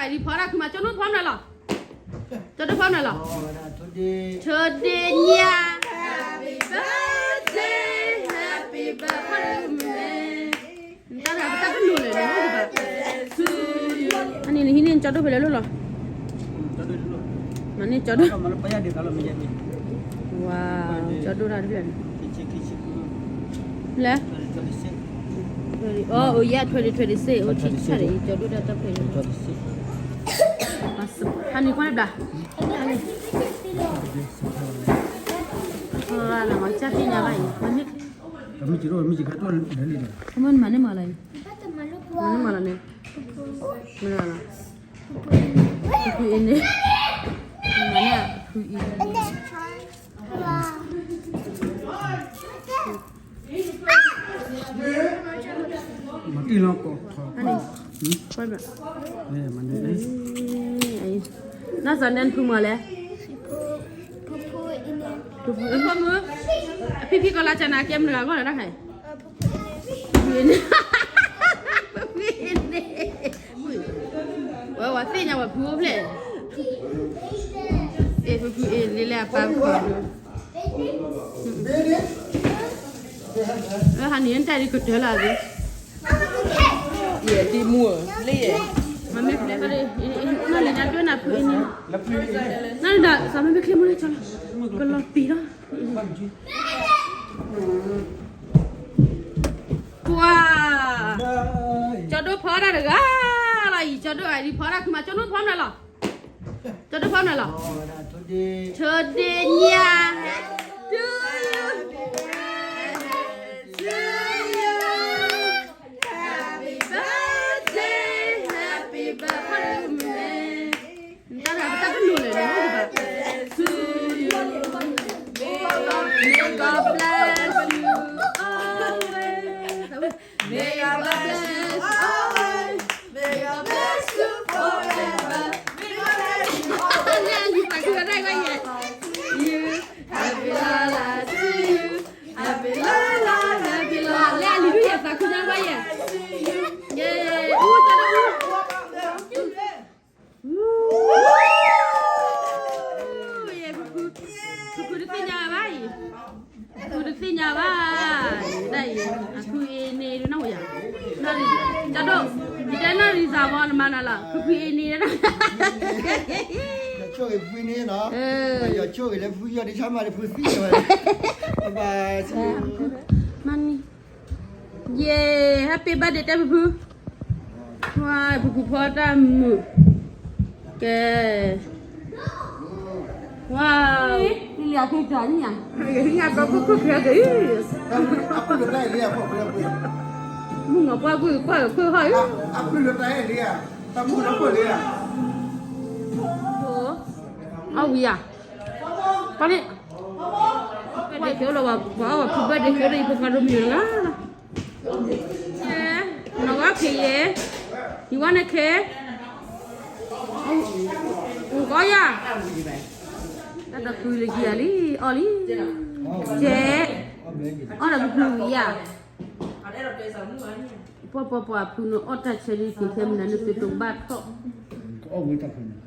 လံဖီဒၣ်ခုမး ကၠီဒိၣ်ဖီမနုၤလီၤ, ကၠီဒိၣ်ဖီမနုၤလီၤ, ထိဒ့ညါ, Happy birthday, happy birthday, တၢ်တလိၣ်လဲၣ်, အန့ၣ်နဟံးန့ၢ်ကၠီဒိၣ်ဖဲလဲၣ်လိၣ်လီၤ, မၤန့ၢ်ကၠီဒိၣ်, ဝါ, ကၠီဒိၣ်တၢ်တဖျၢၣ်န့ၣ်, လဲၣ်, အိၣ်ယဲ twenty twenty-six, အိၣ်ထံဆၣ်ဒီး ကၠီဒိၣ်တၢ်တဖျၢၣ်န့ၣ်, ဟါန့ၣ်ကွၢ်ဘျါ, ဟါန့ၣ်, ကၠီသ့ၣ်ညါဘၣ်အံၤ, မ့ၢ်မၤန့ၢ်မၤလီၤအံၤ, မၤန့ၢ်မၤလီၤန့ၣ်, ဖုအံၤန့ၣ်, မၤန့ၢ်ဖုအံၤန့ၣ်, မၤတံၢ်လီၤကီး, နီၢ်စၢ်နဲနဖုမၤလဲၣ်, ဖုဖုအံၤမုၢ်, အဖံဖံကီးလါကနၤကဲမနုၤဂၤဂီၢ်လၢတၢ်ခါအံၤ, ဖုအံၤန့ၣ်, ဖုအံၤန့ၣ်, ဝဲဝဲသ့ၣ်ညါဝဲဖုအိၣ်ဖျဲၣ်, အ့ၣ်ဖုဖုအံၤလံလဲၣ်အပၢ်ဖုအံၤ, ဟါန့ၣ်တၢ်ဒ်ကတၢၢ်လၢအဂ့ၤ, ယဲဒ်မူလ့ၣ်ယဲ, မ့ၢ်ဖဲဖဲ, နလံညါဒွဲနၤဖုအံၤန့ၣ်, နဒၣ်စးမ့ၢ်မ့ၢ်ချ့မူလ့ၣ်ကလီၤပံာ်လီၤ, ပှၤ, ကၠီဒိၣ်ဖီဒၣ်တဂၤလီၤအံၤ, ကၠီဒိၣ်ဂၤဒ်ဖီဒၣ်ခုမး ကၠီဒိၣ်ဖီမနုၤလီၤ, ကၠီဒိၣ်ဖီမနုၤလီၤ, ထိဒ့ညါ, to you, to you, happy birthday, happy birthday, တၢ်တလိၣ်လဲၣ်, to you, may God bless you always. May God bless you always. May God bless you forever. May God bless you always. လဲၤလံသးခုကနၣ်ဘၣ်ယဲ, you, happy la la to you, happy la la, happy la la, လဲၤလံဒုးယဲသးခုကနၣ်ဘၣ်ယဲ, ယဲ, အူတၢ်ဒၣ်အူ ယဲ, ဖုဖုတသ့ၣ်ညါဘၣ်အံၤ, ဖုဖုတသ့ၣ်ညါဘၣ်, ဒ်အံၤ, အဖုအံၤန့ၣ်ဒ်နီၢ်ဝဲယၤ, ကၠီဒိၣ်, ယတဲနီၢ်ရံစၢ်ဘီနမၤနၤလီၤ, ဖုဖုအံၤန့ၣ်, ယဆိၣ်ဂ့ၤဖုအံၤန့ၣ်လီၤ, ယဆိၣ်ဂ့ၤလၢဖုယီၢ်ဒ်ဆါမးဒီးဖုသံလီၤ, bye bye, see you. မၤနံၤ ယဲ, happy birthday တဲဖုဖု, ဝါ, ဖုဖုဖီတၢ်မုာ်, ကဲ, ဝါ, လံလံအခဲကၠီညါ, ညါကီၢ်ခိၣ်ခိၣ်ခဲက့ၤ, မုၢ်နီၤပှၢ်ကွံာ်ကွၢ်ခိၣ်ဟီၣ်, အဝံၤဧါ, ပှၤန့ၣ်, ပှၤခဲလီၤဝဲ, ပှၤအီၣ်ဝဲဖုဘၣ်ဒ့ခဲလီၤ ယဖိခွါဒိၣ်မံၤလၢ်လၢ်, နီၢ်ဝဲခဲယဲ, ယဝဲန့ၣ်ခဲ, ကီယၤ, တၢ်တဖုလၢယၤလံ, အီၣ်လံ, ကဲ, အီၣ်ဒီးဖုဖုဝံၤယၤ, ပှၤပှၤပှၤဖုန့ၣ်အီၣ်တၢ်ဆဲးလံက့ၤခဲမနုၤန့ၣ် သုတဘၣ်ထီၣ်, အီၣ်ဝဲတၢ်ဖုန့ၣ်